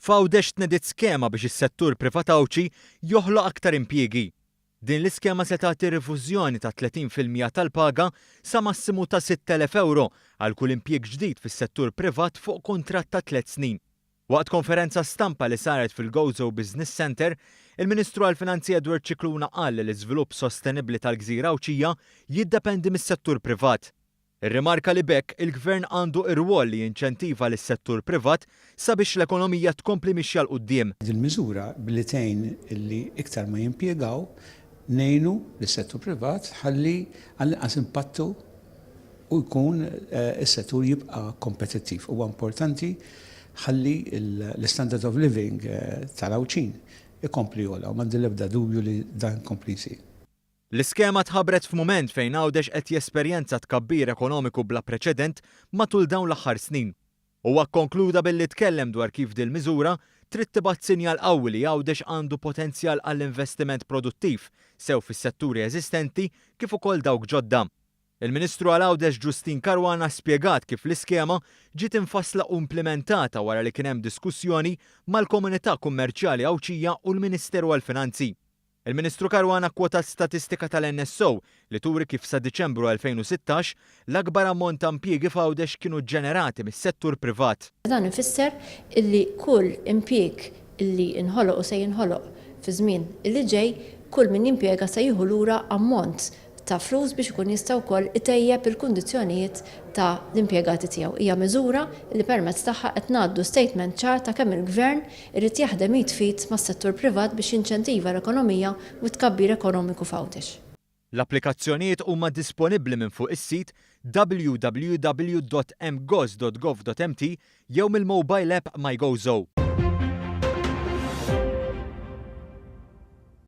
F'Għawdex tnediet skema biex is-settur privat Għawdxi joħloq aktar impjiegi. Din l-iskema se tagħti rifużjoni ta' 30% tal-paga sa massimu ta' 6,000 ewro għal kull impjieg ġdid fis-settur privat fuq kuntratt ta' tliet snin. Waqt konferenza stampa li saret fil-Gozo Business Centre, il-Ministru għall-Finanzi Edward Scicluna qal li l-iżvilupp sostenibbli tal-gżira Għawdxija jiddependi mis-settur privat. Irrimarka li b'hekk il-Gvern għandu r-rwol li jinċentiva lis-settur privat sabiex l-ekonomija tkompli mixja 'l quddiem. Din il-miżura billi tgħin illi iktar ma jimpjegaw, ngħinu lis-settur privat ħalli għall-inqas impattu u jkun is-settur jibqa' kompetittiv. Huwa importanti ħalli l-istandard of living tal-Għawdxin ikompli jogħla u m'għandi l-ebda dubju li dan ikompli jsir. L-iskema tħabbret f'mument fejn Għawdex qed jesperjenza tkabbir ekonomiku bla preċedent matul dawn l-aħħar snin. Huwa kkonkluda billi tkellem dwar kif dil-miżura trid tibgħat sinjal qawwi li Għawdex għandu potenzjal għall-investiment produttiv sew fis-setturi eżistenti kif ukoll dawk ġodda. Il-Ministru għal Għawdex Justyne Caruana spjegat kif l-iskema ġiet imfassla u implimentata wara li kien hemm diskussjoni mal-komunità kummerċjali Għawdxija u l-Ministeru għall-Finanzi. Il-Ministru Caruana kkwotat statistika tal-NSO li turi kif sa Diċembru 2016, l-akbar ammont ta' impjiegi f'Għawdex kienu ġġenerati mis-settur privat. Dan ifisser illi kull impjieg illi nħoloq u se jinħoloq fiż-żmien illi ġej, kull min jimpjega se jieħu lura ammont ta' flus biex ikun jista' wkoll itejjeb il-kundizzjonijiet ta' l-impjegati tiegħu. Hija miżura li permezz tagħha qed ngħaddu statement ċar ta' kemm il-Gvern irid jaħdem id f'id mas-settur privat biex jinċentiva l-ekonomija u t-tkabbir ekonomiku f'Għawdex. L-applikazzjonijiet huma disponibbli minn fuq is-sit www.mgoz.gov.mt jew mill-mobile app MyGozo.